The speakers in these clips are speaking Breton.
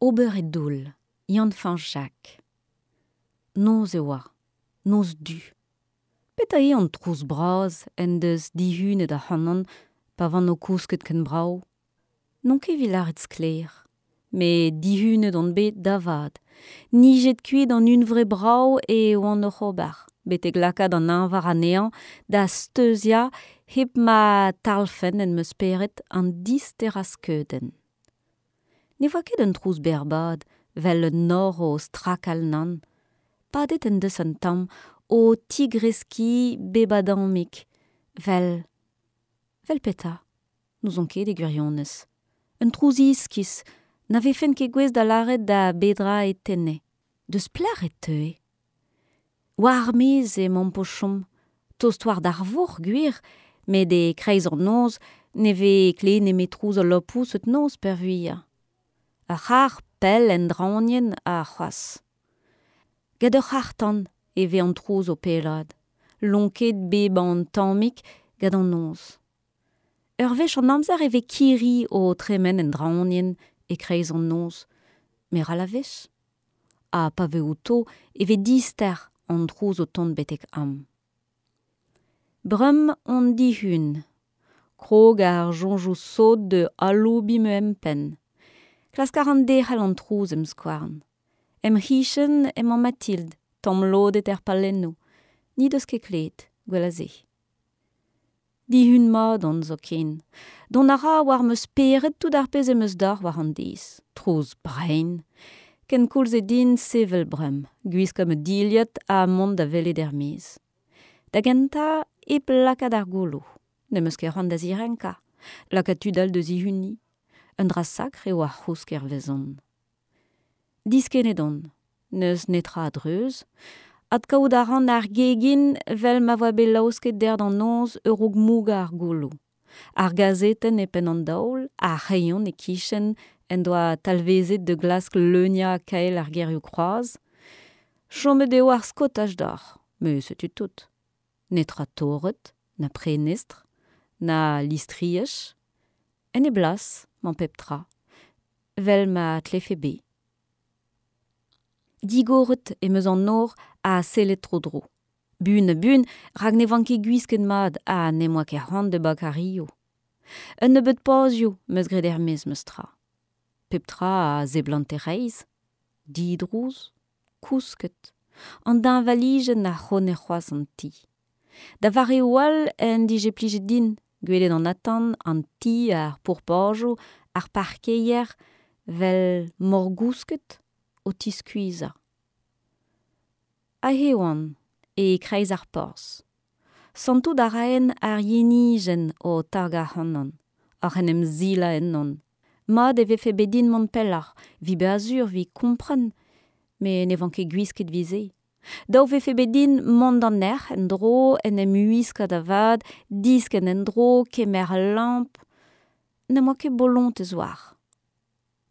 Ober e doull, Yann-Fañch Jacq. Noz e oa, noz du. Petra eo an trouz bras en deus dihunet ac'hanon pa van o kousket ken brav? N'on ket evit lâret sklaer. Met dihunet on bet da vat. Nijet kuit an hunvre brav e oan oc'h ober, betek lakaat an eñvor anezhañ da steuziañ hep ma talfen en ma spered an disterañ skeudenn. Ne oa ket un trouz berrbad, 'vel un nor o strakal nann. Padet en deus un tamm, o tigreskiñ bep a dammig, 'vel. 'vel petra? N'ouzon ket e gwirionez. Un trouz iskis, na vefen ket gouest da lâret da bedra e tenne. Deus pelec'h e teue? War ar maez emaomp o chom, tost war d'ar vourc'h, gwir, met e-kreiz an noz ne vez klevet nemet trouz al lapoused noz peurvuiañ. Ur c'harr pell en draoñienn ha c'hoazh. Gant ur c'harr-tan e vez an trouz o pellaat, lonket bep an tammig gant an noz. Ur wech an amzer e vez kirri o tremen en draoñienn e-kreiz an noz, met ral a wech. Ha pa vez outo e vez dister an trouz o tont betek amañ. Bremañ on dihun. Krog ar soñjoù sot da aloubiñ ma empenn. Klask a ran derc'hel an trouz em skouarn. Em c'hichen emañ Mathilde, tamm lodet er pallennoù. N'he deus ket klevet, gwell a se. Dihun-mat on zoken. Dont a ra war ma spered tout ar pezh em eus deoc'h war an deiz. Trouz brein. Kenkoulz eo din sevel bremañ, gwiskañ ma dilhad ha mont da welet er-maez. Da gentañ hep lakaat ar gouloù. N'em eus ket c'hoant da zirenkañ. Lakaat tud all da zihuniñ. Un dra sakr eo ar c'housk hervezon. Diskennet on. N'eus netra a-dreuz. Adkaout a ran ar gegin 'vel ma oa bet laosket dec'h d'an noz a-raok mougañ ar gouloù. Ar gazetenn e penn an daol, ar c'hreion e-kichen en doa talvezet da glask leuniañ kael ar gerioù-kroaz. Chomet eo ar skaotaj deoc'h, met setu tout. Netra torret, na prenestr, na listriaj. En e blas 'mañ pep tra, 'vel ma tlefe bezañ. Digoret em eus an nor ha sellet tro-dro. Buan-ha-buan rak ne oan ket gwisket mat ha n'em boa ket c'hoant da bakañ riv. Un nebeud pazioù 'm eus graet er-maez memes tra. Pep tra a seblante reizh, didrouz, kousket. An deñvalijenn a c'hronne c'hoazh an ti. Da vareoù all en dije plijet din gwelet an atant, an ti, ar pourpajoù, ar parkeier 'vel morgousket o tiskuizhañ. Aze e oan, e-kreiz ar porzh. Santout a raen ar yenijenn o tagañ ac'hanon, oc'h en em silañ ennon. Mat e vefe bet din mont pelloc'h, 'vit bezañ sur 'vit kompren, met ne oan ket gwisket 'vit se. Dav 'vefe bet din mont d'an nec'h en-dro, en em wiskañ da vat, diskenn en-dro, kemer al lamp. N'em boa ket bolontez war.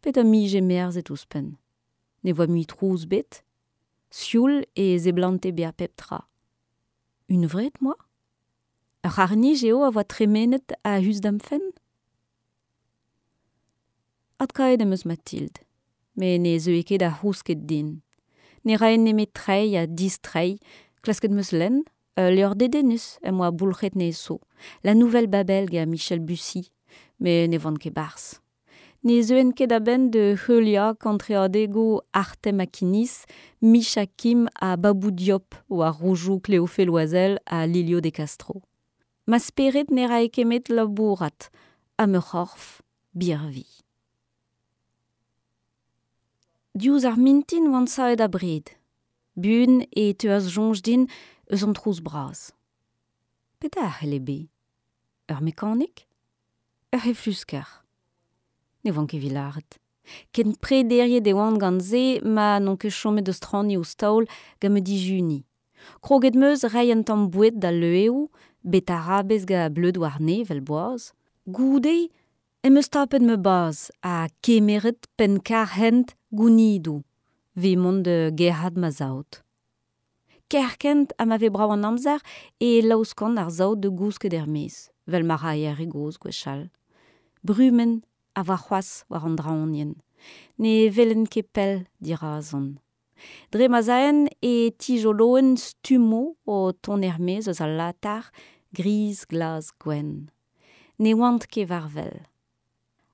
Petra 'mije merzet ouzhpenn? Ne voa mui trouz 'bet. Sioul e seblante bezañ pep tra. Hunvreet 'moa? Ur c'harr-nij eo a voa tremenet a-us da'm fenn? Adkaet em eus Mathilde, met ne zeue ket ar c'housked din. Ne raen nemet treiñ ha distreiñ, klasket 'm eus lenn, ul levr dedennus em boa boulc'het 'nezho, La Nouvelle Babel gant Michel Bussy, met ne oan ket 'barzh. Ne zeuen ket a-benn da heuliañ kantreadegoù Artem Akinis, Micha Kim ha Babou Diop war roudoù Cléophée Loisel ha Lilio De Castro. Ma spered ne rae ket 'met labourat ha ma c'horf birviñ. Diouzh ar mintin oan savet abred. Buan e teuas soñj din eus an trouz bras. Petra a c'helle bezañ? Ur mekanik? Ur c'heflusker? Ne oan ket evit lâret. Ken prederiet e oan gant se ma n'on ket chomet da straniñ ouzh taol gant ma dijuniñ. Kroget 'm eus reiñ un tamm boued d'al leueoù, betarabez gant bleud warne 'vel boaz. Goude em eus tapet ma bazh ha kemeret penn-kar-hent Gounidoù 'vit mont da gerc'hat ma saout. Kerkent ha ma vez brav an amzer e laoskan ar saout da gousket er-maez, 'vel ma rae ar re gozh gwechall. Brumenn a oa c'hoazh war an draoñienn. Ne welen ket pell dirazon. Dre ma'z aen e tizoloen stummoù o tont er-maez eus al latar gris glas gwenn. Ne oant ket war wel.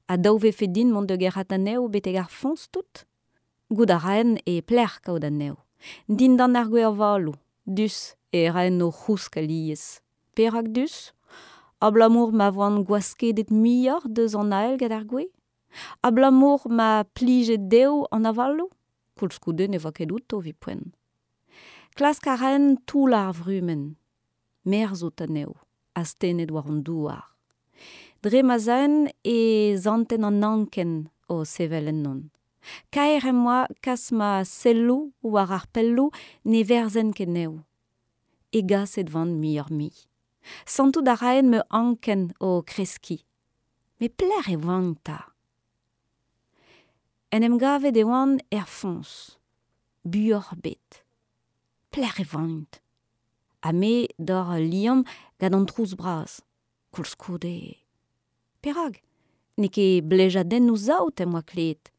Ha dav 'vefe din mont da gerc'hat anezho betek ar foñs tout? Goût a raen e pelec'h kaout anezho. Dindan ar gwez avaloù, du-se e raent o c'housk alies. Perak du-se? Abalamour ma oant gwaskedet muioc'h deus an ael gant ar gwez? Abalamour ma plije dezho an avaloù? Koulskoude ne oa ket outo evit poent. Klask a raen toullañ ar vrumenn, merzout anezho astennet war an douar. Dre ma'z aen e santen an anken o sevel ennon. Kaer em boa kas ma selloù war ar pelloù ne verzen ket anezho. Hegaset 'oan muioc'h-mui. Santout a raen ma anken o kreskiñ. Met pelec'h e oant 'ta? En em gavet e oan er foñs. Buoc'h ebet. Pelec'h e oant? Ha me d'ober ul liamm gant an trouz bras. Koulskoude... Perak? N'eo ket blejadennoù saout em boa klevet.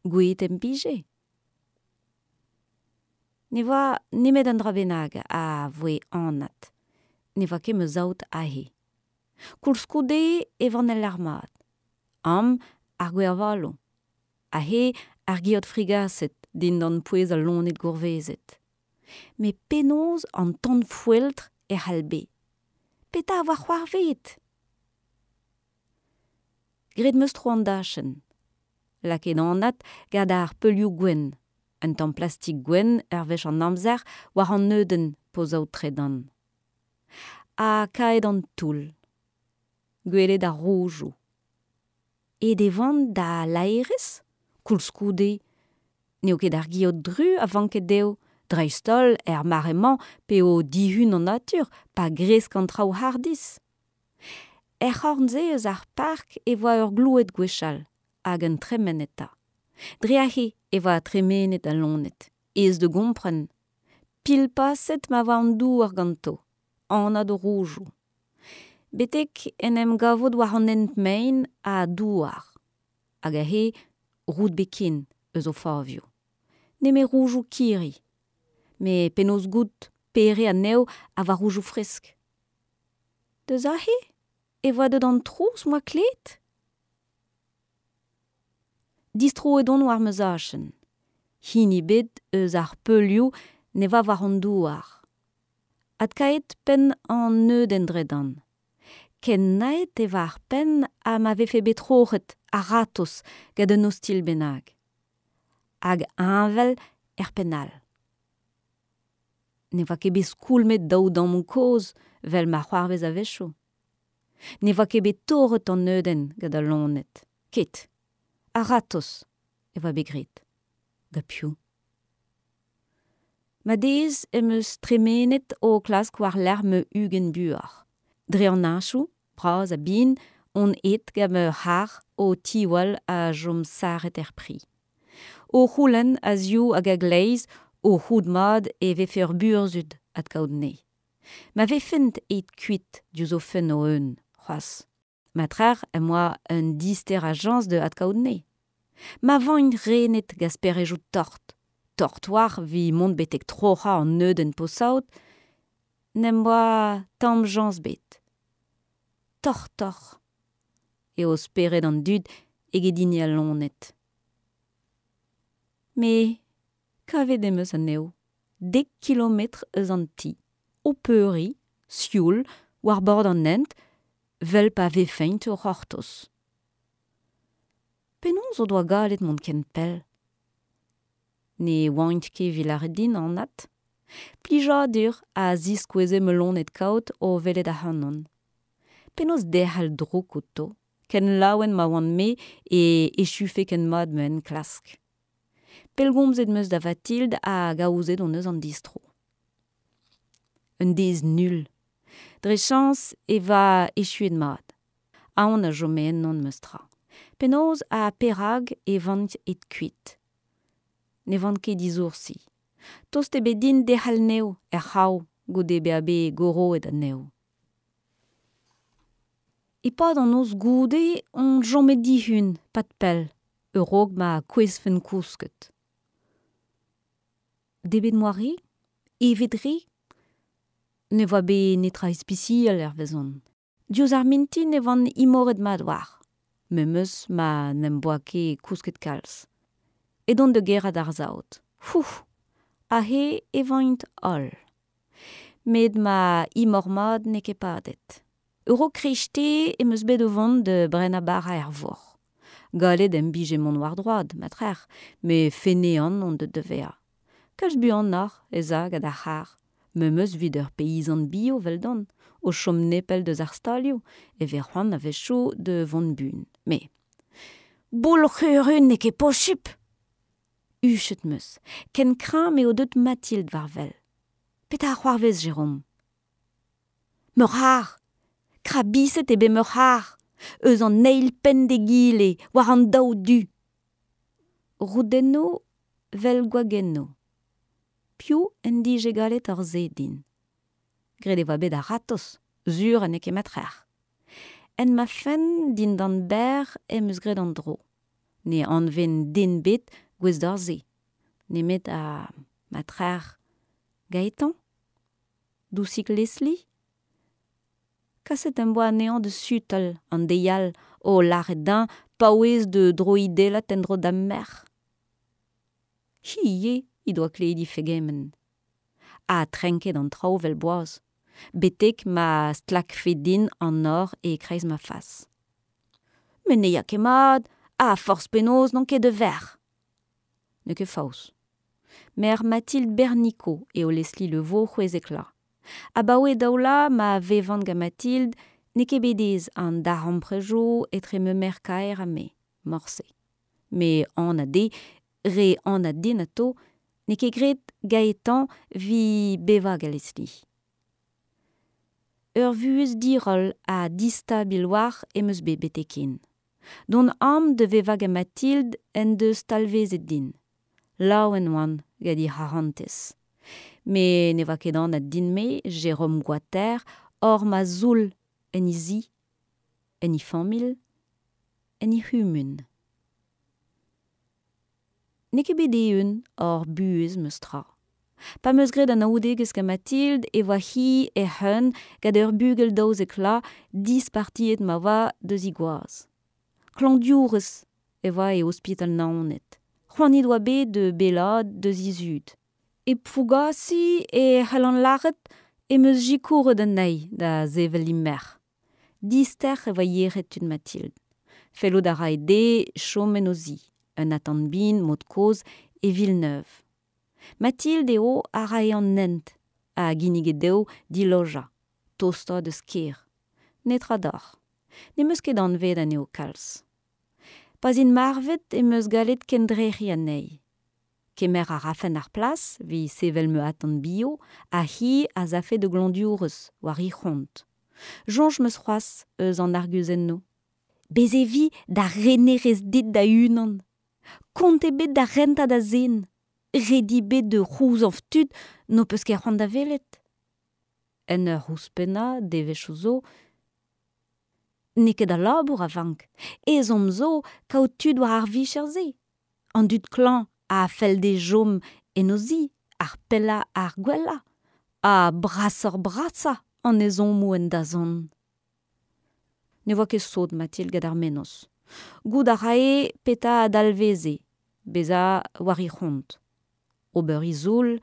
Gouezet em bije. Ne oa nemet un dra bennak a voe anat. Ne oa ket ma saout aze. Koulskoude e oan el lec'h mat. Amañ ar gwez-avaloù. Aze ar geot frigaset dindan pouez al loened gourvezet. Met penaos an tanfoeltr e c'hall bezañ? Petra a oa c'hoarvezet? Graet 'm eus tro an dachenn. Lakaet anat gant ar peulioù gwenn, un tamm plastik gwenn ur wech an amzer war an neudenn pozaout tredan. Ha kaeet an toull. Gwelet ar roujoù. Aet e oant da laerezh? Koulskoude n'eo ket ar geot dru a vanke dezho, dreist-holl er mare-mañ p'eo dihun an natur, pa gresk an traoù hardizh. Er c'horn-se eus ar park e oa ur gloued gwechall, hag un tremen eta. Dre aze e oa tremenet al loened, aes da gompren. Pilpaset ma oa an douar ganto, anat o roujoù. Betek en em gavout war an hent mein ha douar. Hag aze roud ebet ken eus o favioù. Nemet roujoù kirri. Met penaos goût pere anezho a oa roujoù fresk? Deus aze e oa deut an trouz 'm boa klevet? Distroet on war ma zachenn. Hini ebet eus ar peulioù ne oa war an douar. Adkaet penn an neudenn dredan. Ken naet e oa ar penn ha ma vefe bet troc'het a-ratozh gant un ostilh bennak. Hag heñvel er penn all. Ne oa ket bet skoulmet daou dammoù kozh 'vel ma c'hoarvez a-wechoù. Ne oa ket bet torret an neudenn gant al loened. Ket. A-ratozh e oa bet graet. Gant piv? Ma deiz em eus tremenet o klask war-lerc'h ma 20 buoc'h. Dre an heñchoù, bras ha bihan, on aet gant ma c'harr o tiwall a chom sarret er pri. O c'houlenn a-ziv hag a-gleiz, o c'hoût mat e vefe ur burzhud adkaout anezhe. Ma vefent aet kuit diouzh o fenn o-un c'hoazh. Matrec'h em boa un dister a chañs da adkaout anezhe. Ma vaint renet gant sperejoù tort, tort 'oac'h evit mont betek troc'hañ an neudenn posaout, n'em boa tamm chañs ebet. Tortoc'h eo spered an dud eget hini al loened. Me kavet em eus anezho, dek kilometr eus an ti, o peuriñ, sioul, war bord an hent, 'vel pa vefent o c'hortoz. Penaos o doa gallet mont ken pell? Ne oant ket evit lâret din, anat. Plijadur a ziskoueze ma loened kaout o welet ac'hanon. Penaos derc'hel drouk outo, ken laouen ma oan-me e echufe ken mat ma enklask. Pellgomzet 'm eus da Vathilde hag aozet hon eus an distro. Un deiz null. Dre chañs e oa echuet mat. Aon a chome ennon memes tra. Penaos ha perak e oant aet kuit? Ne oan ket disoursi. Tost eo bet din derc'hel anezho er c'hraou goude bezañ bet goroet anezho. E-pad an noz goude on chomet dihun 'pad pell. a-raok ma kouezhfen kousket. Debret 'm boa re? Evet re? Ne oa bet netra ispisial hervezon. Diouzh ar mintin e oan imoret mat war, memes ma n'em boa ket kousket kalz. Edon da gerc'hat ar saout. Fou ! Aze emaint holl. Met ma imor mat n'eo ket padet. A-raok kreisteiz em eus bet o vont da brenañ bara er vourc'h. Gallet em bije mont war droad, matrec'h, met feneant on deuet da vezañ. Kalz buanoc'h ez a gant ar c'harr, memes evit ur peizant bio eveldon, o chom nepell deus ar stalioù e vez c'hoant a-wechoù da vont buan. Met boulc'hurun n'eo ket posupl ! Huchet 'm eus, ken kreñv m'eo deuet Mathilde war-wel. Petra a c'hoarvez, Jérôme ? Ma c'harr ! Krabiset eo bet ma c'harr ! Eus an eil penn d'egile, war an daou du. Roudennoù 'vel gwagennoù. Piv en dije gallet ober se din ? Graet e oa bet a-ratozh, sur ha n'eo ket ma trec'h. En ma fenn dindan berr em eus graet an dro. Ne anven den ebet gouest d'ober se, nemet ha ma trec'h Gaëtan ? Dousig Leslie ? Kaset em boa anezhañ da sutal an deiz all o lâret dezhañ paouez da droidellat en-dro da'm merc'h. Hi ivez he doa klevet he fegement. Ha trenket an traoù 'vel boaz, betek ma stlakfe din an nor e-kreiz ma fas. Met ne ya ket mat, ha forzh penaos n'on ket da verc'h. N'eo ket faos. Merc'h Mathilde Bernicot eo Leslie Le Vau 16 vloaz. Abaoe daou vloaz ma vevan gant Mathilde n'eo ket bet aes an darempredoù etre ma merc'h-kaer ha me, morse. Met anat eo, re anat din atao, n'eo ket graet Gaëtan evit bevañ gant Leslie. Ur vuhez diroll ha distabil 'walc'h em eus bet betek-hen. Dont amañ da vevañ gant Mathilde en deus talvezet din. Laouen oan gant he c'harantez. Met ne oa ket anat din-me, Jérôme Goater, hor ma zoull en he zi, en he familh, en he c'humun. N'eo ket bet eeun hor buhez memes tra. Pa 'm eus graet anaoudegezh gant Mathilde e oa-hi hec'h-un gant ur bugel 12 vloaz dispartiet ma oa deus he gwaz. Klañvdiourez e oa e ospital Naoned. C'hoant he doa bet da bellaat deus he zud. E Plougasi e c'hellan lâret em eus sikouret anezhi da sevel he merc'h. Dister e oa yec'hed tud Mathilde. Fellout a rae dezhe chom en o zi, un atant bihan mod-kozh e Villeneuve. Mathilde eo a rae an hent a ginnige dezho dilojañ, tostañ deus kêr. Netra deoc'h. N'em eus ket anvet anezho kalz. Pa'z int marvet em eus gallet kendrec'hiñ anezhi. Kemer a rafen ar plas evit sevel ma atant bio ha hi az afe da glañvdiourez war he c'hont. Soñj 'm eus c'hoazh eus an arguzennoù. Bez' e vi da renerez dit da-unan. Kont ebet da rentañ da zen. Redi ebet da c'houzañv tud n'ho peus ket c'hoant da welet. En ur ouzhpennañ devezhioù zo, n'eo ket al labour a vank. Ezhomm zo kaout tud war ar vicher-se. An dud klañv a fell dezhe chom en o zi ar pellañ ar gwellañ ha brasoc'h-brasañ an ezhommoù en dazont. Ne oa ket sot Mathilde gant ar mennozh. Goût a rae petra a dalveze bezañ war he c'hont. Ober he zoull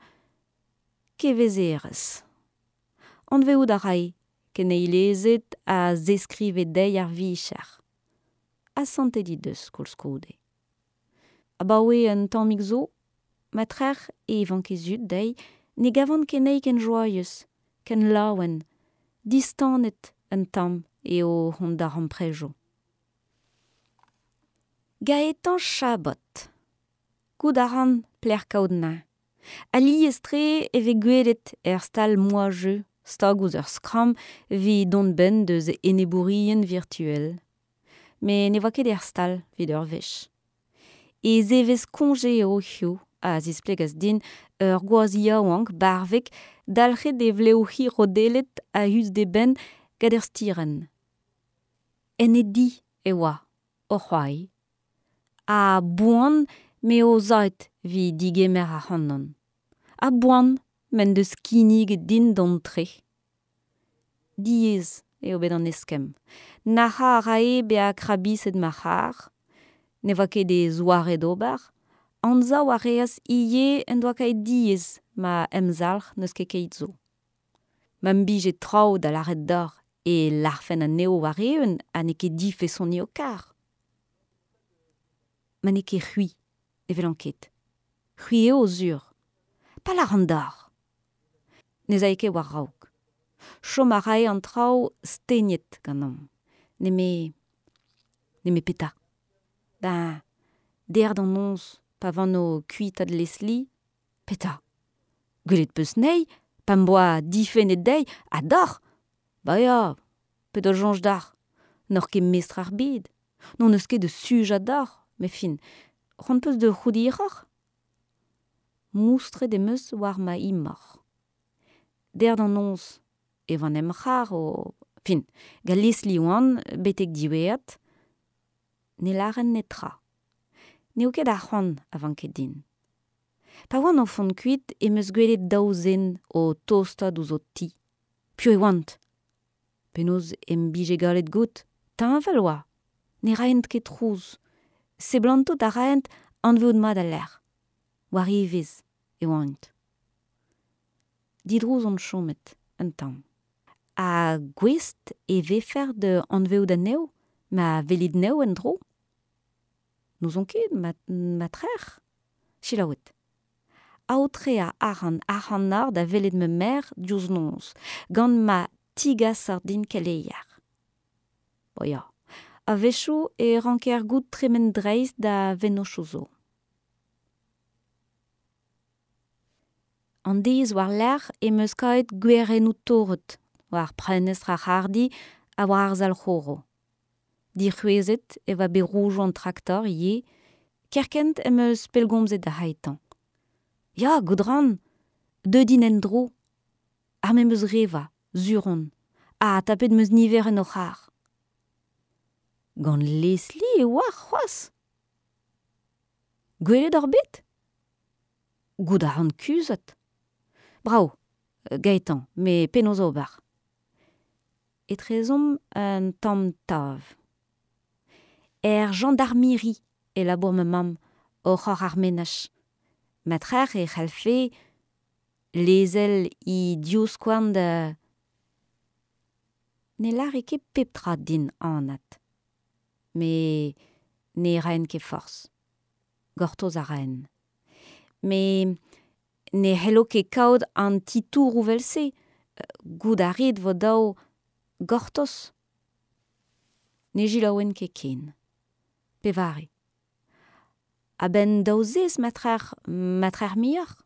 kevezerezh. Anvezout a rae keneilezed a zeskrive dezhi ar vicher. Asantet he deus koulskoude. Abaoe un tammig zo, ma trec'h e vanke zud dezhi, ne gavan ket anezhi ken joaius, ken laouen, distanet un tamm eo hon darempredoù. Gaëtan Chabot. Goût a ran pelec'h kaout anezhañ. Alies-tre e vez gwelet er stal Moajeu stag ouzh ur skramm evit dont 'benn deus enebourien virtuel. Met ne oa ket er stal evit ur wech. E zevezh koñje eo hiziv a zisplegas din ur gwaz yaouank barvek dalc'het e vlev hir rodellet a-us d'e benn gant ur stirenn. En e di e oa, o c'hoari. A-boan m'eo savet evit degemer ac'hanon. A-boan m'en deus kinniget din dont tre. Diaes eo bet an eskemm. Nac'hañ a rae bezañ krabiset ma c'harr. Ne oa ket e zoare d'ober. Anzav a reas ivez en doa kavet diaes ma emzalc'h n'eus ket keit zo. Ma 'm bije traoù da lâret deoc'h e lârfen anezho war-eeun ha n'eo ket difesoniñ ho karr. Ma n'eo ket c'hwi ne welan ket. C'hwi eo sur. Pa lâran deoc'h. Ne'z ae ket war-raok. Chom a rae an traoù stegnet ganeomp. Nemet nemet petra? Beñ dec'h da noz pa oan o kuitaat Leslie, petra? Gwelet 'peus anezhi pa 'm boa difennet dezhi ha deoc'h Ba ya, petra soñj deoc'h? N'oc'h ket mestr ar bed. N'hon eus ket da sujañ deoc'h, met fin, c'hoant 'peus da c'hoût hiroc'h? Moustret em eus war ma imor. Dec'h da noz e oan em c'harr o... Fin, gant Leslie oan betek diwezhat. Ne lâren netra. N'eo ket ar c'hoant a vanke din. Pa oan o vont kuit em eus gwelet daou zen o tostaat ouzh ho ti. Piv e oant? Penaos em bije gallet goût? Teñval oa. Ne raent ket trouz. Seblantout a raent anvezout mat al lec'h. War evezh e oant. Didrouz on chomet un tamm. Ha gouest e vefec'h da anvezout anezho ma welit anezho en-dro? N'ouzon ket ma trec'h. Selaouit. Aotreañ a ran ac'hanoc'h da welet ma merc'h diouzh noz, gant ma tigasoc'h din keleier. Bo ya, a-wechoù e ranker goût tremen dreist da vennozhioù zo. An deiz war-lerc'h em eus kavet gwerennoù torret war prenestr ar c'harrdi ha war ar sal-c'horo. Dic'hwezhet e oa bet roudoù an traktor ivez. Kerkent em eus pellgomzet da C'haetan. Ya, goût 'ran. Deuet int en-dro. Ar memes re 'oa, sur on. Ha tapet 'm eus niverenn o c'harr. Gant Leslie e oac'h c'hoazh? Gwelet oc'h bet? Goût a ran kuzhat. Brav, Gaetan, met penaos ober? Etrezomp un tamm tav. Er jañdarmiri e labour ma mamm oc'h ober ar menaj. Matrec'h e c'hallfe lezel he divskouarn da... Ne lâre ket pep tra din anat. Met ne raen ket forzh. Gortoz a raen. Met ne c'hello ket kaout an titouroù 'vel-se. Goût a rit 'vo dav gortoz. Ne selaouen ket ken. Pevare. A-benn daou zez matrec'h matrec'h muioc'h?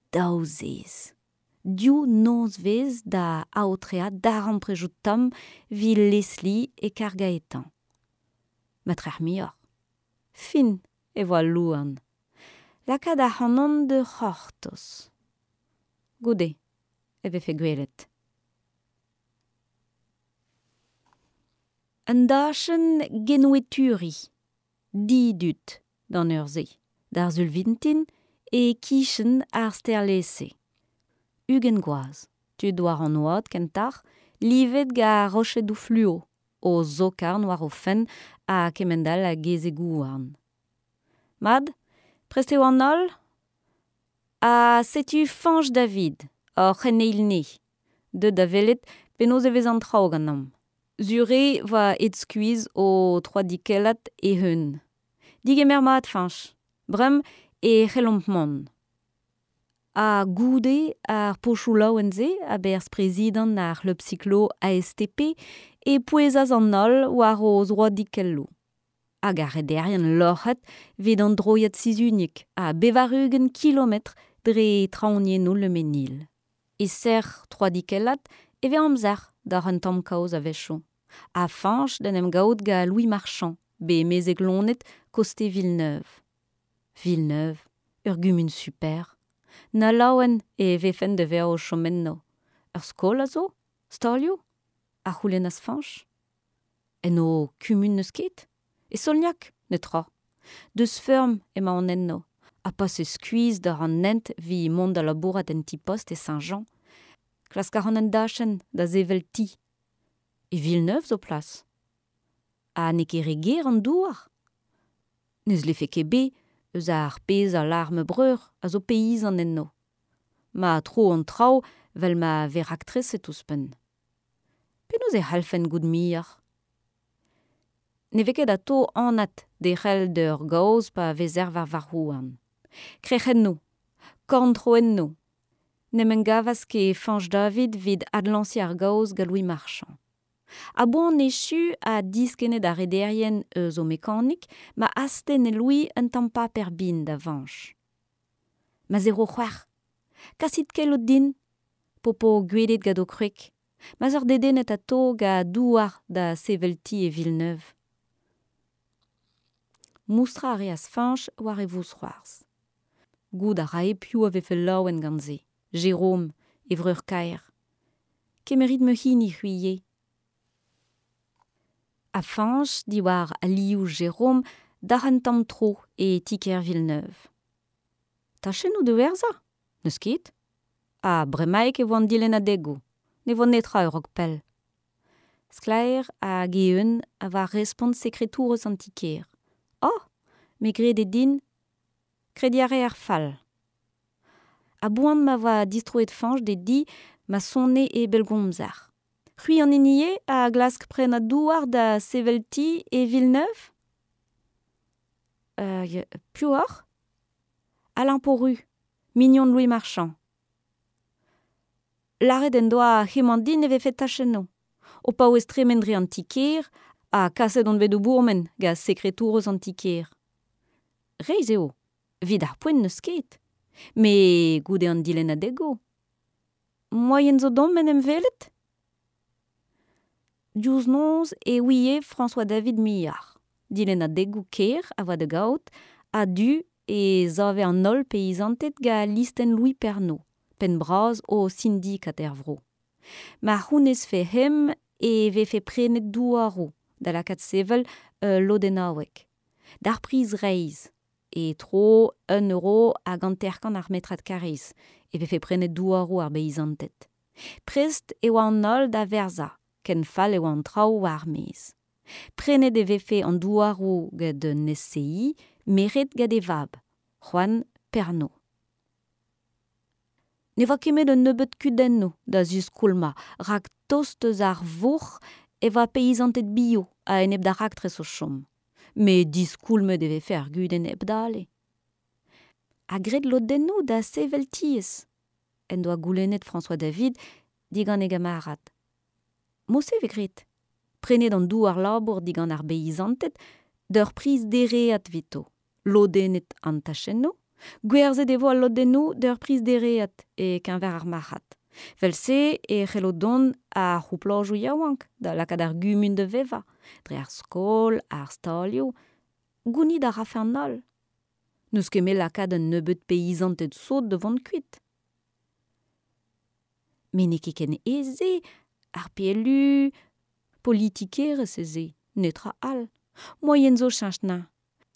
Daou zez. Div nozvezh da aotreañ darempredoù tomm evit Leslie e karg Gaetan. Matrec'h muioc'h. Fin e vo al louarn. Lakaat ac'hanon da c'hortoz. Goude e vefe gwelet. Un dachenn genweturiñ, didud d'an eur-se, d'ar Sul vintin, e-kichen ar stêr-lese. 20 gwaz, tud war an oad kentoc'h, livet gant rochedoù fluo, o zokarn war o fenn ha kement-all a gezeg-houarn. Mat, prest eo an holl? Ha setu Fañch David, hor c'heneil-ni, deuet da welet penaos e vez an traoù ganeomp. Sur eo 'oa aet skuizh o troadikellat e-un. Degemer mat, Fañch. Bremañ e c'hellomp mont. Ha goude ar pochoù laouen-se a-berzh prezidant ar c'hleub siklo ASTP e pouezas an holl war o zroadikelloù. Hag ar rederien loc'het evit an droiad sizhuniek a 80 kilometr dre traoñiennoù Le Mesnil. E-ser troadikellat e vez amzer d'ar un tamm kaoz a-wechoù. Ha Fañch d'en em gaout gant Louis Marchand, bet mezeg loened koste Villeneuve. Villeneuve, ur gumun super. Na laouen e vefen da vezañ o chom eno. Ur skol a zo? Stalioù? A c'houlennas Fañch. En ho kumun n'eus ket? E Solniac, netra. Deus feurm emaon eno, ha pase skuizh doc'h an hent evit mont da labourat en ti-post e Saint-Jean. Klask a ran un dachenn da sevel ti. E Villeneuve zo plas. Ha n'eo ket re ger an douar? Ne zlefe ket bet eus ar pezh a lâr ma breur a zo peizant eno. Ma tro an traoù 'vel ma vez raktreset ouzhpenn. Penaos e c'hallfen goût muioc'h? Ne vez ket atao anat derc'hel d'ur gaoz pa vezer war varc'h-houarn. Krec'hennoù, korn-troennoù. N'em engavas ket Fañch David evit adlañsiñ ar gaoz gant Louis Marchand. A-boan echu ha diskennet ar rederien eus o mekanik ma astenne Louis un tamm paper bin da Fañch. Ma 06. Kasit keloù din p'ho po gwelet gant ho kwreg ma'z oc'h dedennet atao gant douar da sevel ti e Villeneuve. Moustrañ a reas Fañch war e vousc'hoarzh. Goût a rae piv a vefe laouen gant se, Jérôme, e vreur-kaer. Kemerit ma hini c'hwi ivez. Ha Fañch diwar alioù Jérôme d'ar un tamm tro e ti-kêr Villeneuve. Tachennoù da werzhañ ? N'eus ket. Ha bremaik e vo an dilennadegoù. Ne vo netra a-raok pell. Sklaer hag eeun a oa respont sekretourez an ti-kêr. Oh, me 'grede din krediñ a reer fall. A-boan ma oa distroet Fañch d'e di ma sone e bellgomzer. C'hwi an hini eo a glask prenañ douar da sevel ti e Villeneuve ? Piv oc'h ? Alain Porru, mignon Louis Marchand. Lâret en doa hemañ din e vefe tachennoù. O paouez tremen dre an ti-kêr ha kaset on bet d'o bourmen gant sekretourez an ti-kêr. Reizh eo, evit ar poent n'eus ket. Met goude an dilennadegoù. Moaien zo deomp en em welet ? Diouzh noz e ouie François David muioc'h. Dilennadegoù kêr a oa da gaout, a-du e save an holl peizanted gant listenn Louis Pernot, penn bras o sindikad er vro. Ma c'hounezfe hemp e vefe prenet douaroù da lakaat sevel ul lodennaoueg. D'ar priz reizh, e-tro un euro hag hanter-kant ar metrad karrez, e vefe prenet douaroù ar beizanted. Prest e oa an holl da verzañ, ken fall e oa an traoù war ar maez. Prenet e vefe an douaroù gant un SCI meret gant e vab, Juan Pernot. Ne oa ket met un nebeud kudennoù da ziskoulmañ rak tost eus ar vourc'h e oa peizanted bio a-enep d'ar raktres o chom. Met diskoulmet e vefe ar gudenn hepdale. Ha graet lodennoù da sevel tiez en doa goulennet François David digant e gamarad. Mod-se e vez graet. Prenet an douar-labour digant ar beizanted d'ur priz dereat evito. Lodennet an tachennoù, gwerzhet e vo al lodennoù d'ur priz dereat e-keñver ar marc'had. Evel-se e c'hello dont ar c'houplajoù yaouank da lakaat ar gumun da vevañ, dre ar skol, ar stalioù. Gounit a rafe an holl. N'eus ket met lakaat un nebeud peizanted sot da vont kuit. Met n'eo ket ken aes-se, ar PLU, politikerezh eo se, netra all. Moaien zo cheñch anezhañ.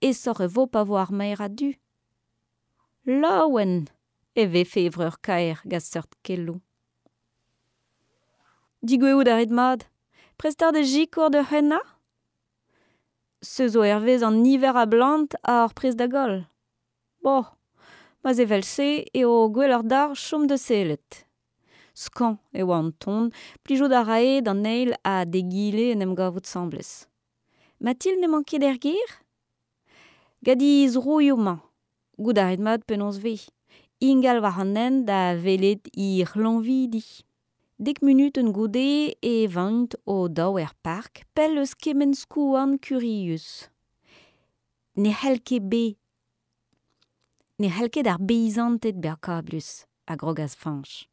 Aesoc'h e vo pa vo ar maer a-du. Laouen e vefe e vreur-kaer gant seurt keloù. Degouezhout a rit mat. Prest oc'h da sikour d'ur c'hennañ ? Se zo hervez an niver a blant a hor prest da goll. Boh, ma'z evel-se eo gwelloc'h deoc'h chom da sellet. Skañv e oa an ton, plijout a rae d'an eil ha d'egile en em gavout asambles. Mathilde n'emañ ket er gêr ? Gant he zroioù-mañ, goût a rit mat penaos 'vez, ingal war an hent da welet he c'hlañvidi. Dek munutenn goude e vaint o-daou er park, pell eus kement skouarn kurius. Ne c'hell ket bet Ne c'hell ket ar beizanted bezañ kablus, a grogas Fañch.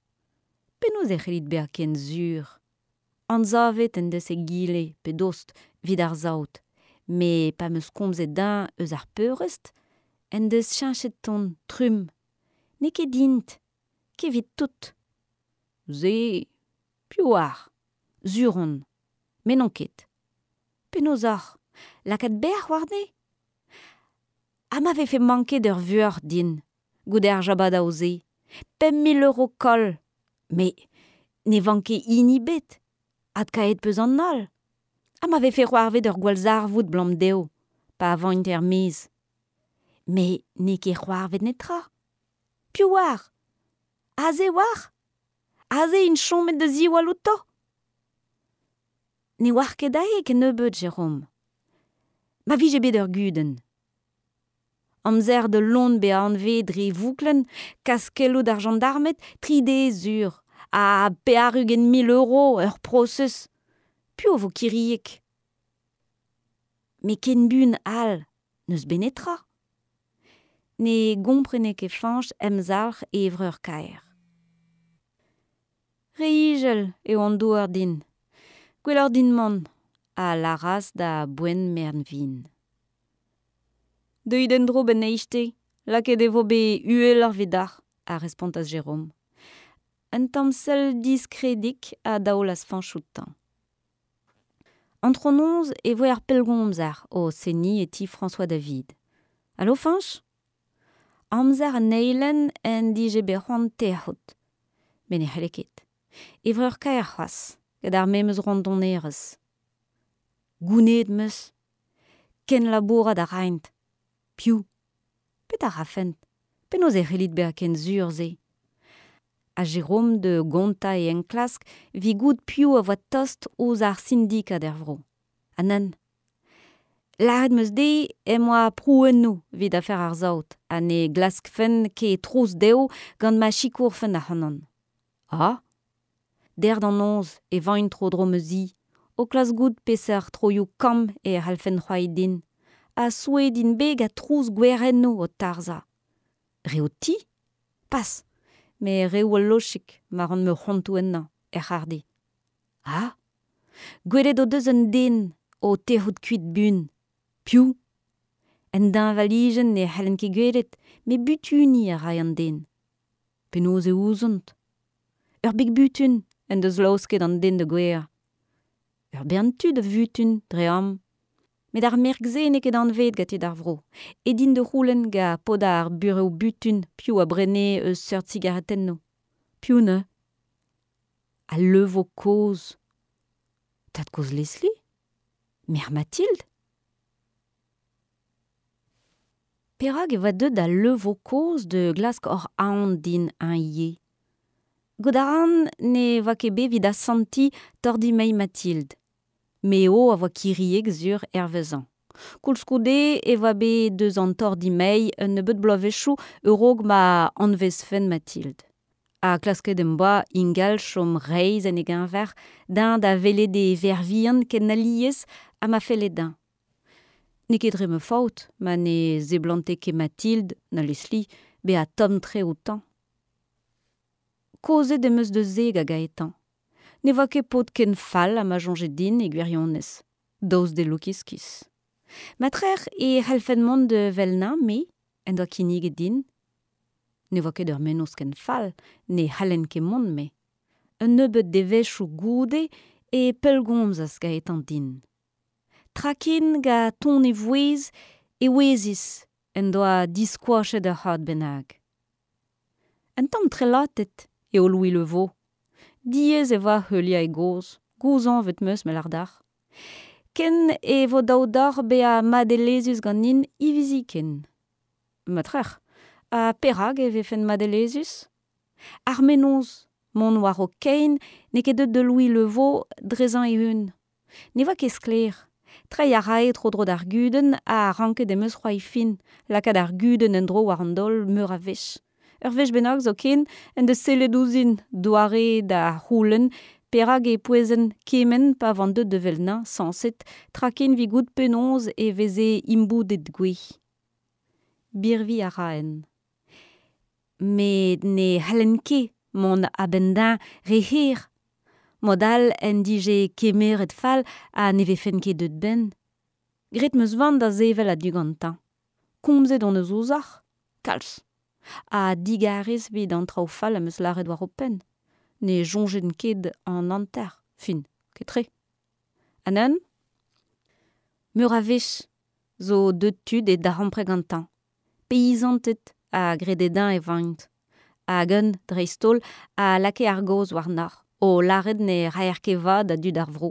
Penaos e c'hellit bezañ ken sur ? Anzavet en deus egile pe dost evit ar saout, met pa 'm eus komzet dezhañ eus ar peurrest en deus cheñchet ton trumm. N'eo ket int, ket evit tout. Se, piv 'oar ? Sur on. Me n'on ket. Penaos oc'h ? Lakaat bec'h warne ? Ha ma vefe manket ur vuoc'h din, goude ar jabadao-se? 5000 euro koll! Met ne vanke hini ebet! Adkaet 'peus an holl! Ha ma vefe c'hoarvet ur gwallzarvoud 'blam dezho, pa vaint er-maez? Met n'eo ket c'hoarvet netra. Piv 'oar? Aze e oac'h? Aze int chomet da ziwall outo? Ne oar ket aze kennebeut, Jérôme. Ma vije bet ur gudenn. Amzer da Lon bezañ anveet dre vouklenn, kas keloù d'ar jandarmed, tri deiz sur, ha 80 mil euro ur prosez. Piv a vo kiriek? Met ken buan all n'eus bet netra. Ne gomprene ket Fañch emzalc'h e vreur-kaer. Re ijel eo an douar din. Gwelloc'h din mont, a lâras da boent merenn-vihan. Deuit en-dro 'benn eizhteiz, lakaet e vo bet uheloc'h evidoc'h, a respontas Jérôme. Un tamm sell diskredik a daolas Fañch outañ. Antronoz e voe ar pellgomzer o seniñ e ti François David. Alo Fañch? Amzer an eilenn en dije bet c'hoant tec'hout. Met ne c'helle ket. E vreur-kaer c'hoazh, gant ar memes rondonerezh. Gounezet 'm eus. Kenlabourat a raint. Piv? Petra 'rafent? Penaos e c'hellit bezañ ken sur-se? Ha Jérôme da gontañ e enklask evit goût piv a oa tost ouzh ar sindikad er vro. Ha nann. Lâret 'm eus dezhe em boa prouennoù evit afer ar saout ha ne glaskfen ket trouz dezho gant ma sikourfent ac'hanon. Ah ! Dec'h da noz e vaint tro-dro ma zi, o klask goût peseurt troioù kamm e c'hallfent c'hoari din. Ha souezhet int bet gant trouz gwerennoù o tarzhañ. Re ho ti ? Pas, met reoù al lochig ma ran ma c'hontoù ennañ, er c'harrdi. Ah ! Gwelet o deus un den o tec'hout kuit buan. Piv ? En deñvalijenn ne c'hellen ket gwelet, met butuniñ a rae an den. Penaos e ouzont ? Ur big-butun en deus laosket an den da gouezhañ. Ur bern tud a vutun dre amañ. Met ar merk-se n'eo ket anveet gant tud ar vro. Aet int da c'houlenn gant paotr ar burev-butun piv a brene eus seurt sigaretennoù. Piv neuze ? Al Leveau kozh. Tad-kozh Leslie ? Merc'h Mathilde ? Perak e oa deuet al Leveau kozh da glask hoc'h aon din eñ ivez ? Goût a ran ne oa ket bet evit asantiñ torr-dimeñ Mathilde. Me eo a oa kiriek sur hervezañ. Koulskoude e oa bet eus an torr-dimeñ un nebeud bloavezhioù a-raok ma anvezfen Mathilde. Ha klasket em boa ingal chom reizh en e geñver, dezhañ da welet e verc'h-vihan ken alies ha ma felle dezhañ. N'eo ket dre ma faot ma ne seblante ket Mathilde na Leslie bezañ tomm-tre outañ. Kaozet em eus deus se gant Gaëtan. Ne oa ket paotr ken fall ha ma soñje din e gwirionez, daoust d'e lokiskis. Matrec'h e c'hallfen mont da Velna, me, en doa kinniget din. Ne oa ket ur mennozh ken fall, ne c'hallen ket mont me. Un nebeud devezhioù goude e pellgomzas Gaëtan din. Tra ken gant ton e vouezh e ouezis en doa diskoachet ur c'had bennak. Un tamm trelatet eo Louis Le Vau. Diaes e oa heuliañ e gaoz, gouzañvet 'm eus me lâr deoc'h. Ken e vo dav deoc'h bezañ madelezhus ganin hiviziken. Ma trec'h, ha perak e vefen madelezhus ? Ar mennozh mont war ho kein n'eo ket deuet da Louis Le Vau drezañ e-un. Ne oa ket sklaer. Treiñ a rae tro-dro d'ar gudenn ha ranket em eus c'hoari fin, lakaat ar gudenn en-dro war an daol meur a wech. Ur wech bennak zoken en deus sellet ouzhin doare da c'houlenn perak e pouezen kement pa oan deuet da Velna, sañset, tra ken evit goût penaos e veze imboudet gwez. Birviñ a raen. Met ne c'hallen ket mont a-benn dezhañ re hir. Mod all en dije kemeret fall ha ne vefen ket deuet 'benn. Graet 'm eus van da sevel a-du gantañ. Komzet hon eus ouzhoc'h ? Kalz. Ha digarez evit an traoù fall am eus lâret war ho penn. Ne soñjen ket an hanter, fin, ket-tre. Ha neuze ? Meur a wech zo deuet tud e darempred gantañ. Peizanted a grede dezhañ e oant. Hag un, dreist-holl, a lakae ar gaoz warnoc'h, o lâret ne raer ket vad da dud ar vro.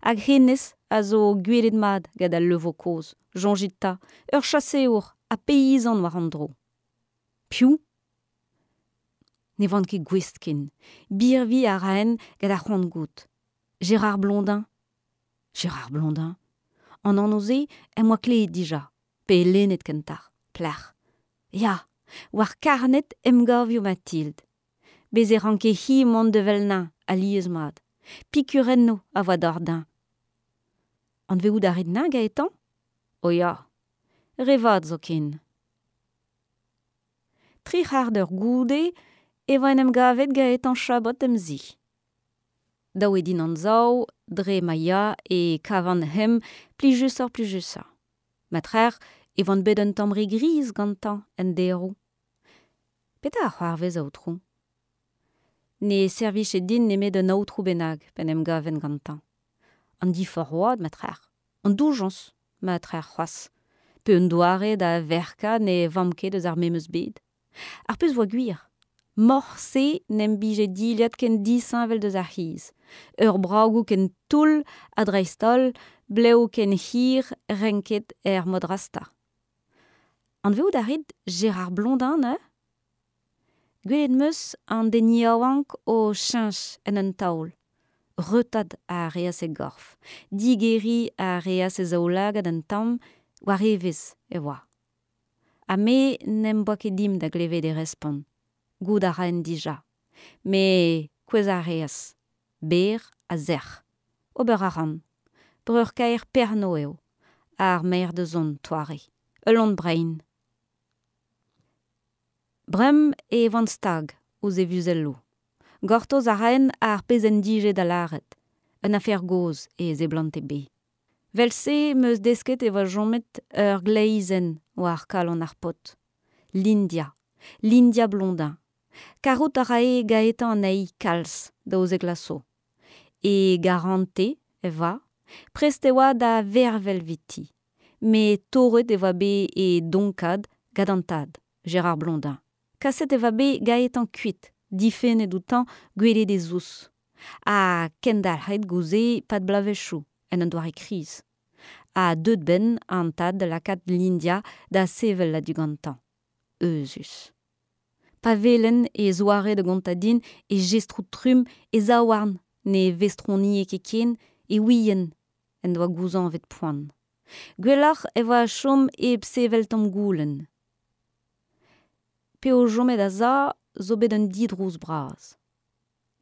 Hag hennezh a zo gwelet mat gant al Le Vau kozh, soñjit 'ta, ur chaseour ha peizant war an dro. Piv? Ne oan ket gouest ken. Birviñ a raen gant ar c'hoant goût. Gérard Blondin. Gérard Blondin. An anv-se em boa klevet dija, pe lennet kentoc'h, pelec'h. Ya, war karned emgavioù Mathilde. Bez' e ranke-hi mont da Velin alies-mat. Pikurennoù a oa d'ober dezhañ. Anavezout a rit 'neñ, Gaëtan ? O ya, re vat zoken. Tri c'hard eur goude e oa en em gavet Gaëtan Chabot em zi. Dav eo din anzav, dre ma ya e kavan hemp plijusoc'h-plijusañ. Matrec'h e oan bet un tamm re griz gantañ en deroù. Petra a c'hoarvez, aotrou ? Ne servije din nemet un aotrou bennak p'en em gaven gantañ. An diforc'h oad matrec'h, an doujañs matrec'h c'hoazh, pe un doare da verkañ ne vamp ket eus ar memes bed. Ar pezh 'oa gwir, morse n'em bije dilhad ken disheñvel deus ar c'hiz, ur bragoù ken toull ha dreist-holl blev ken hir renket er mod rasta. Anavezout a rit Gérard Blondin neuze ? Gwelet 'm eus an den yaouank o cheñch en un taol. Reutaat a reas e gorf, digeriñ a reas e zaoulagad un tamm, war evezh e oa. Ha me n'em boa ket dimp da glevet e respont. Goût a raen dija. Met kouezhañ a reas, berr ha sec'h. Ober a ran. Breur-kaer Perno eo, ar maer da zont, 'toare. Ul loen brein. Bremañ e oan stag ouzh e vuzelloù. Gortoz a raen ar pezh en dije da lâret. Un afer gozh e seblante bezañ. 'Vel-se 'm eus desket e oa chomet ur gleizhenn war kalon ar paotr. Lindia. Lindia Blondin. Karout a rae Gaëtan anezhi kalz, 12 vloaz zo. E garantez e oa. Prest e oa da vervel eviti. Met torret e oa bet e donkad gant an tad, Gérard Blondin. Kaset e oa bet Gaëtan kuit, difennet outañ gwelet e zous. Ha kendalc'het goude 'pad bloavezhioù, en un doare kriz. Ha deuet 'benn an tad da lakaat Lindia da sevel a-du gantañ. Euzhus. Pa welen e zoare da gontañ din e jestroù trumm e zaouarn ne vestronie ket ken e ouien en doa gouzañvet poan. Gwelloc'h e oa chom hep sevel tamm goulenn. P'eo chomet a-sav zo bet un didrouz bras.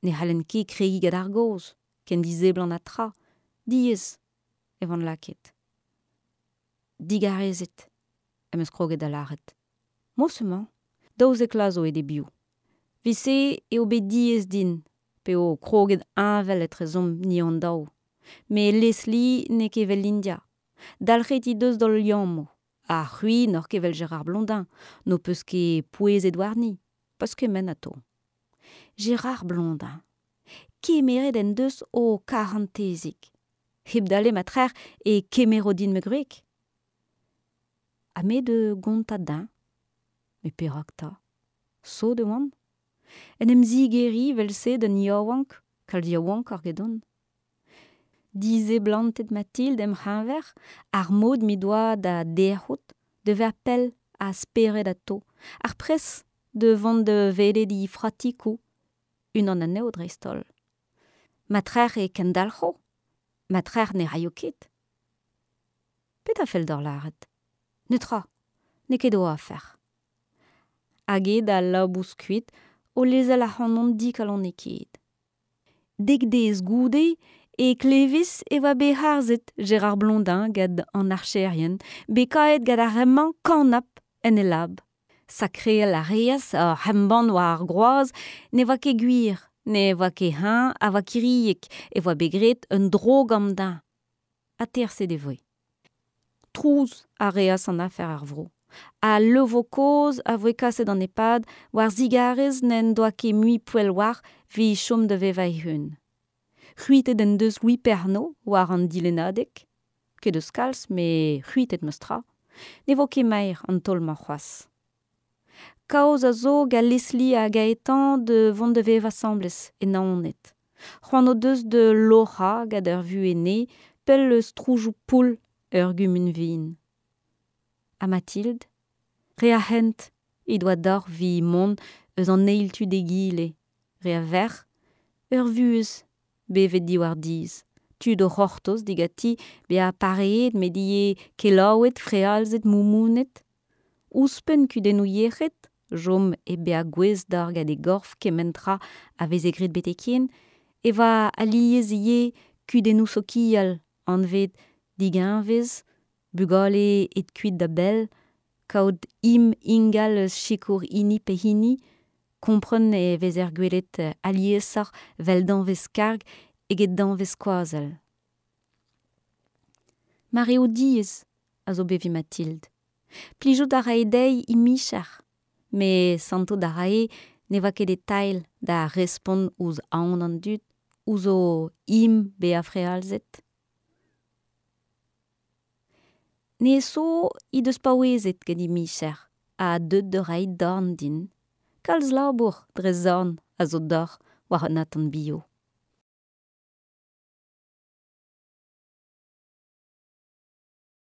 Ne c'hallen ket kregiñ gant ar gaoz, ken diseblant ha tra, diaes e oan lakaet. Digarezit, em eus kroget da lâret. Morse emañ, 12 vloaz zo aet e-biou. 'Vit-se eo bet diaes din p'eo kroget heñvel etrezomp ni hon-daou. Met Leslie n'eo ket evel India. Dalc'het he deus d'hol liammoù. Ha c'hwi n'oc'h ket evel Gérard Blondin, n'ho peus ket pouezet warni, pas kement atao. Gérard Blondin. Kemeret en deus ho karantezig. Hepdale ma trec'h e kemero din ma gwreg. Ha me da gontañ dezhañ. Met perak 'ta ? Sot e oan. En em zigeriñ evel-se d'un yaouank, kalz yaouankoc'h egedon. Diseblantet Mathilde em c'heñver, ar mod m'he doa da derc'hout, da vezañ pell a spered atao, ar pres da vont da welet he fratikoù, unan anezho dreist-holl. Ma trec'h e kendalc'ho, ma trec'h ne raio ket. Petra fell deoc'h lâret ? Netra, n'eo ket ho afer. Hag eo da labous kuit o lezel ac'hanon dikalonekaet. Dek deiz goude e klevis e oa bet harzet Gérard Blondin gant an archerien, bet kaeet gant ar re-mañ kanab en e lab. Sakreal a reas oc'h embann war ar groaz ne oa ket gwir, ne oa ket eñ a oa kiriek e oa bet graet un dro-gamm dezhañ. Aterset e voe. Trouz a reas an afer er vro. Al Le kozh a voe kaset d'an EHPAD war zigarez n'en doa ket mui poell war evit chom da vevañ e-unan. C'hwitet en deus Louis Pernot war an dilennadeg. Ket eus kalz, met c'hwitet meus tra. Ne vo ket maer an taol-mañ c'hoazh. Kaoz a zo gant Leslie ha Gaëtan da vont da vevañ asambles e Naoned. C'hoant o deus da loc'hañ gant ur vuhez nevez, pell eus trouzoù poull ur gumun vihan. Ha Mathilde ? Re a hent he doa deoc'h evit mont eus an eil tu d'egile, re a vec'h, ur vuhez bevet diwar dizh, tud o c'hortoz diganti bezañ pareet met ivez kelaouet, frealzet, moumounet. Ouzhpenn kudennoù yec'hed, chom hep bezañ gouest d'ober gant e gorf kement tra a veze graet betek-hen, e oa alies ivez kudennoù sokial anvet digenvez, bugale aet kuit da bell, kaout im ingal eus sikour hini pe hini, kompren e vezer gwelet aliesoc'h 'vel danvez karg eget danvez skoazell. Mareoù diaes a zo bet evit Mathilde. Plijout a rae dezhi he micher met santout a rae ne oa ket e-tailh da respont ouzh aon an dud, ouzh o im bezañ frealzet. Neso he deus paouezet gant he micher ha deuet da reiñ dorn din. Kalz labour dre zorn a zo deoc'h war un atant bio.